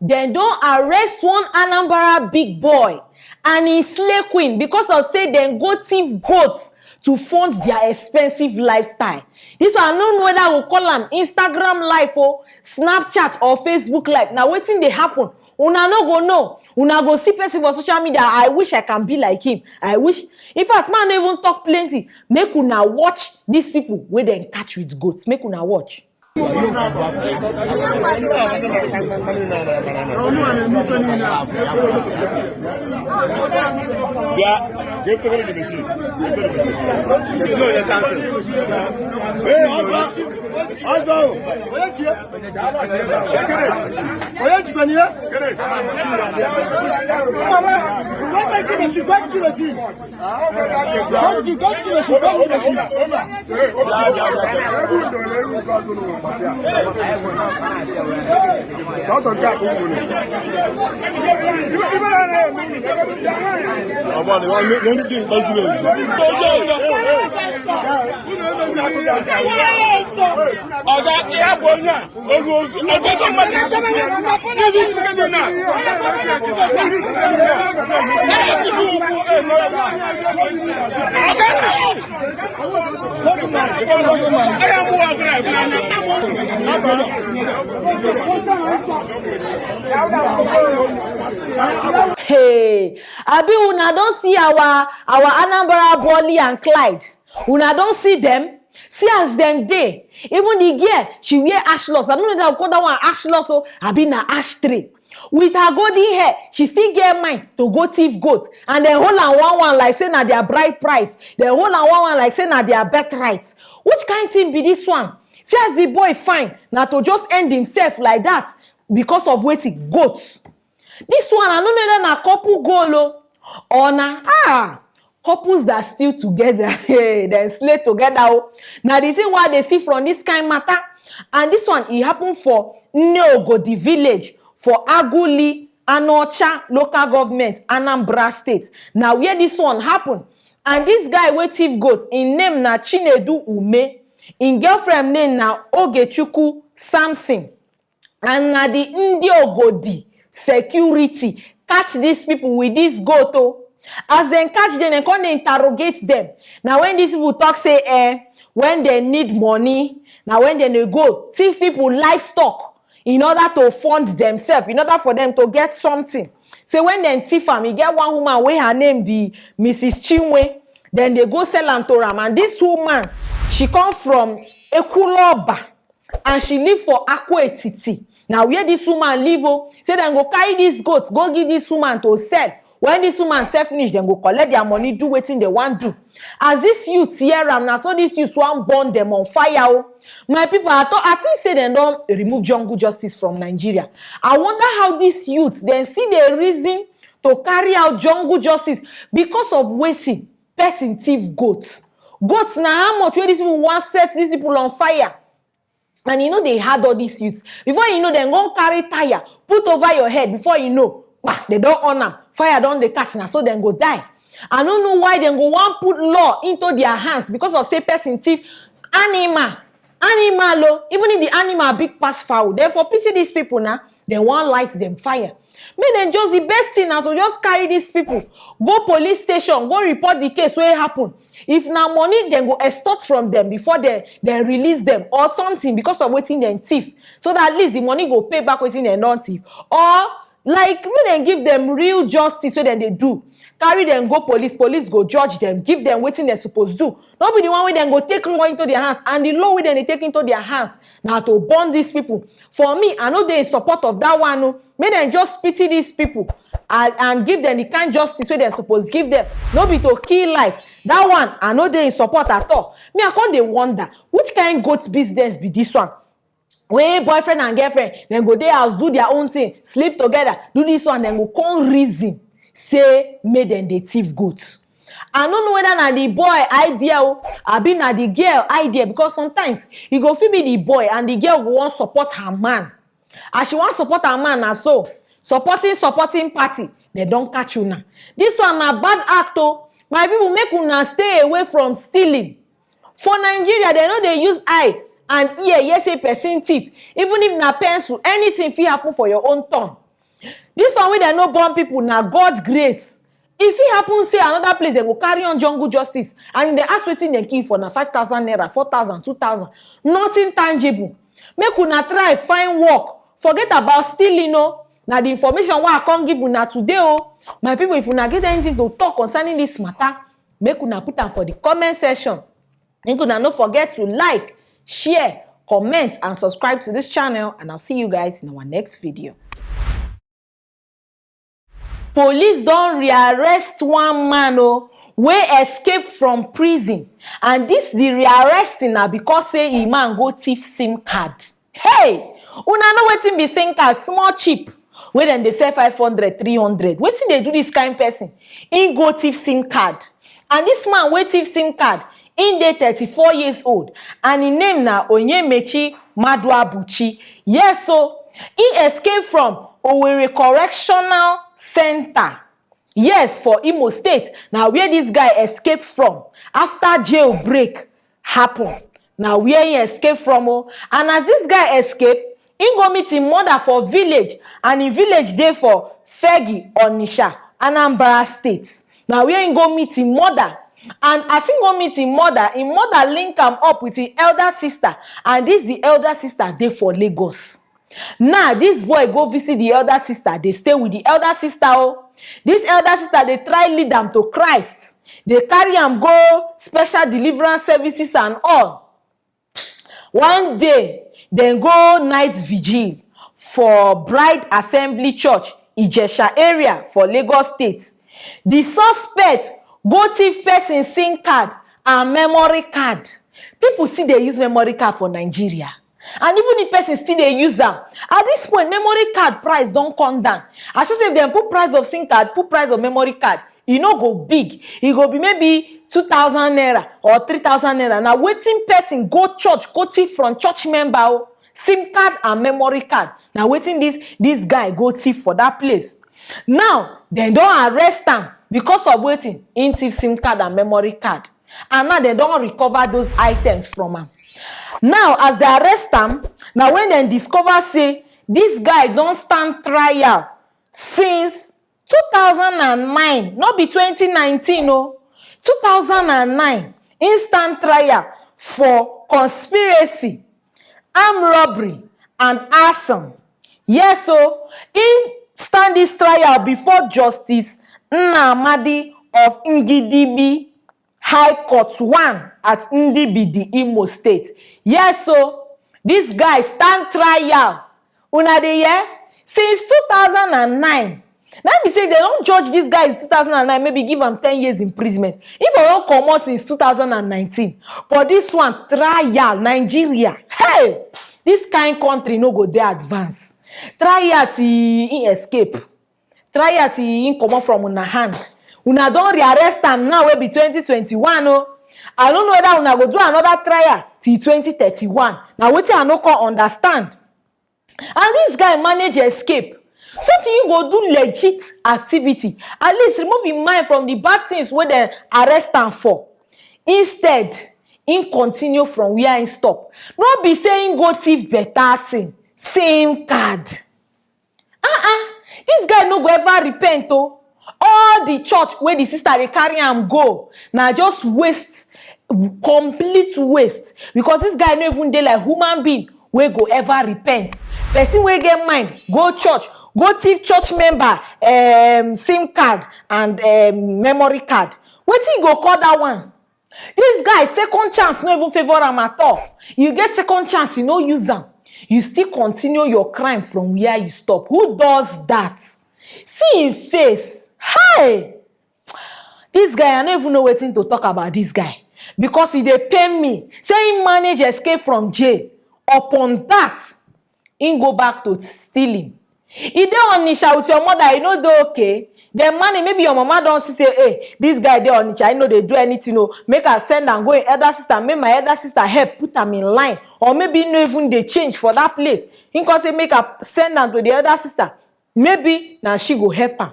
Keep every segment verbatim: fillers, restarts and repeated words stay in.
Dem don arrest one Anambra big boy and im slay queen because of say dem go thief goat to fund their expensive lifestyle. This one, I no know whether I go call am Instagram live o, Snapchat or Facebook live. Na wetin dey happen. Una no go know. Una go see person for social media, "I wish I can be like him. I wish." In fact, man no even talk plenty. Make una watch these people wey dem catch with goats. Make una watch. Yeah, give to the machine. Give to the machine. No, yes, answer. Hey, also, also. Oye, jikoni ya? Mama, go give machine. Ọ̀gá, ìyá bọ̀ náà. Hey, abi una don see our our Anambra Bonnie and Clyde? Una don see dem? See as dem dey. Even the girl, she wear ash locks. I don't know that call that one ash locks o, abi na ash tray. With her golden hair, she still get mind to go thief goat. And dem hold am one one like say na their bride price. Dem hold am one one like say na their birthright. Which kind thing be this one? See as the boy fine, na to just end himself like that because of wetin? Goat. This one, I no know whether na couple goal o, or na, ah, couples that still together, hey, dem slay together o. Na the thing wey I dey see from this kind matter. And this one, e happen for Nneogodi village for Aguli Anocha local government, Anambra State. Na where this one happen. And this guy wey thief goat, im name na Chinedu Ume, im girlfriend name na Ogechukwu Samson. And na the Nneogodi security catch these people with this goat o. As dem catch dem, dem come dey interrogate dem. Na when these people talk say, eh, when dem need money, na when dem dey go thief people livestock in order to fund themselves, in order for them to get something. Say when dem thief am, e get one woman wey her name be Missus Chinwe. Dem dey go sell am to am, and this woman, she come from Ekuloba, and she live for Akwa Etiti. Na where this woman live o. Say dem go carry this goat go give this woman to sell. When this woman sell finish, dem go collect their money, do wetin dem wan do. As this youth hear am, na so this youth wan burn dem on fire o. My people, I thought, I think say dem don remove jungle justice from Nigeria. I wonder how this youth dem still dey reason to carry out jungle justice because of wetin? Person thief goat. Goat na how much wey these people wan set these people on fire. And you know they had all these youths. Before you know, dem go carry tire, put over your head. Before you know, bah, they don't own am. Fire don dey catch, na so dem go die. I no know why dem go wan put law into their hands because of say person thief animal. Animal o, even if the animal big pass fowl, dem for pity these people na, dem wan light dem fire. Make dem just, the best thing na to just carry these people go police station, go report the case wey happen. If na money dem go extort from dem before dem dem release dem or something because of wetin dem thief, so that at least the money go pay back wetin dem don thief. Or like make dem give dem real justice wey dem dey do. Carry dem go police, police go judge dem, give dem wetin dem suppose do. No be the one wey dem go take law into their hands, and the law wey dem dey take into their hands na to burn these people. For me, I no dey in support of that one o. Make dem just pity these people and and give dem the kind justice wey dem suppose give dem. No be to kill life. That one, I no dey in support at all. Me, I come dey wonder which kind goat business be this one. Wey boyfriend and girlfriend dem go dey house, do their own thing, sleep together, do this one, dem go come reason say make dem dey thief goat. I no know whether na the boy idea o, abi na the girl idea, because sometimes e go fit be the boy and the girl go wan support her man. As she wan support her man, na so supporting supporting party, dem don catch una. This one na bad act o. My people, make una stay away from stealing. For Nigeria, dem no dey use eye and ear hear say person thief. Even if na pencil, anything fit happen for your own turn. This one wey dem no born people na God grace. E fit happen say another place dem go carry on jungle justice, and if dem ask wetin dem kill for, na five thousand naira, four thousand, two thousand. Nothing tangible. Make una try find work. Forget about stealing o. Na the information wey I come give una today o. My people, if una get anything to talk concerning this matter, make una put am for the comment section. Make una no forget to like, share, comment and subscribe to this channel, and I'll see you guys in our next video. Police don rearrest one man o wey escape from prison, and this the rearresting na because say im man go thief sim card. Hey, una know wetin be sim card? Small chip wey dem dey sell five hundred, three hundred. Wetin dey do this kind person? Im go thief sim card, and this man wey thief sim card, im dey thirty-four years old, and im name na Onyemechi Maduabuchi. Yes o, im escape from Owerri Correctional Centre. Yes, for Imo State na where this guy escape from after jail break happen. Na where he escape from o. And as this guy escape, he go meet him mother for village, and him village dey for Fegi, Onitsha, Anambra State. Na where he go meet him mother, and as he go meet him mother, him mother link am up with him elder sister, and this the elder sister dey for Lagos. Now this boy go visit the elder sister, dey stay with the elder sister o. This elder sister dey try lead am to Christ, dey carry am go special deliverance services and all. One day, dem go night vigil for Bride Assembly Church, Ijesha area for Lagos State. The suspect go thief person sim card and memory card. People still dey use memory card for Nigeria, and even if person still dey use am, at this point memory card price don come down. I sure say if dem put price of sim card, put price of memory card, e no go big. E go be maybe two thousand naira or three thousand naira. Na wetin person go church, go thief from church member o. Sim card and memory card, na wetin this this guy go thief for that place. Now dem don arrest am because of wetin? Im thief sim card and memory card, and now dem don recover those items from am. Now as dem arrest am, na when dem discover say this guy don stand trial since two thousand and nine, no be twenty nineteen o, two thousand and nine, im stand trial for conspiracy, armed robbery and arson. Yes o, im stand this trial before Justice Nnamdi of Ngidibi High Court one at Ngidibi, Imo State. Yes o, this guy stand trial. Una dey hear? Since two thousand and nine. Na be say dem don judge this guy in two thousand and nine, maybe give am ten years imprisonment. If I don comot since two thousand and nineteen, but this one trial, Nigeria, hey, this kind country no go dey advance. Trial till im escape. Trial till im comot from una hand. Una don rearrest am now wey be twenty twenty-one o. I no know whether una go do another trial till twenty thirty-one. Na wetin I no come understand. And this guy manage escape. Something you go do legit activity. At least remove him mind from the bad things wey dem arrest am for. Instead, im continue from where im stop. No be say im go thief better thing, sim card. Ah ah, this guy no go ever repent o. All the church wey the sister dey carry am go na just waste, complete waste, because this guy no even dey like human being wey go ever repent. Person wey get mind go church, go thief church member um, sim card and um, memory card. Wetin you go call that one? This guy, second chance no even favour am at all. You get second chance, you no use am. You still continue your crime from where you stop. Who does that? See him face. Hey! This guy, I no even know wetin to talk about this guy, because e dey pain me say he manage escape from jail. Upon that, im go back to stealing. E dey Onitsha with your mother, e no dey okay. Dem manage, maybe your mama don see say, hey, this guy dey Onitsha, he no dey do anything o. Make I send am go im elder sister, make my elder sister help put am in line. Or maybe he no even dey change for that place. He come say make I send am to the elder sister. Maybe na she go help am.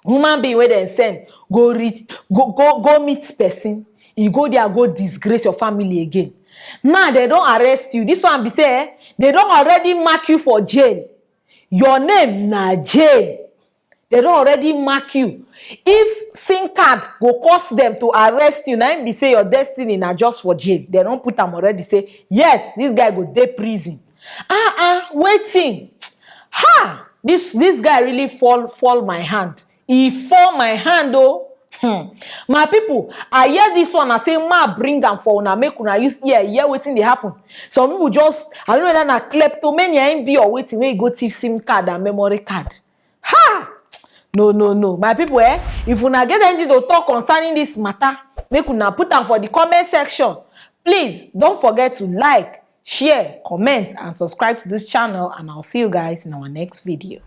Human being wey dem send go reach, go go go meet person, you go there go disgrace your family again. Now dem don arrest you. This one be say eh, dem don already mark you for jail. your name na jail. They don already mark you. If sim card go cause them to arrest you, na im be say your destiny na just for jail. They don put am already say, yes, this guy go dey prison. Ah ah, wetin? Ha! This this guy really fall fall my hand. He fall my hand o. Hmm. My people, I hear this one, I say, ma bring am for una, make una use ear hear wetin dey happen. Some people just, I don't know whether na kleptomania im be or wetin, wey go thief sim card and memory card. Ha! No, no, no. My people, eh, if una get anything to talk concerning this matter, make una put am for the comment section. Please don't forget to like, share, comment, and subscribe to this channel, and I'll see you guys in our next video.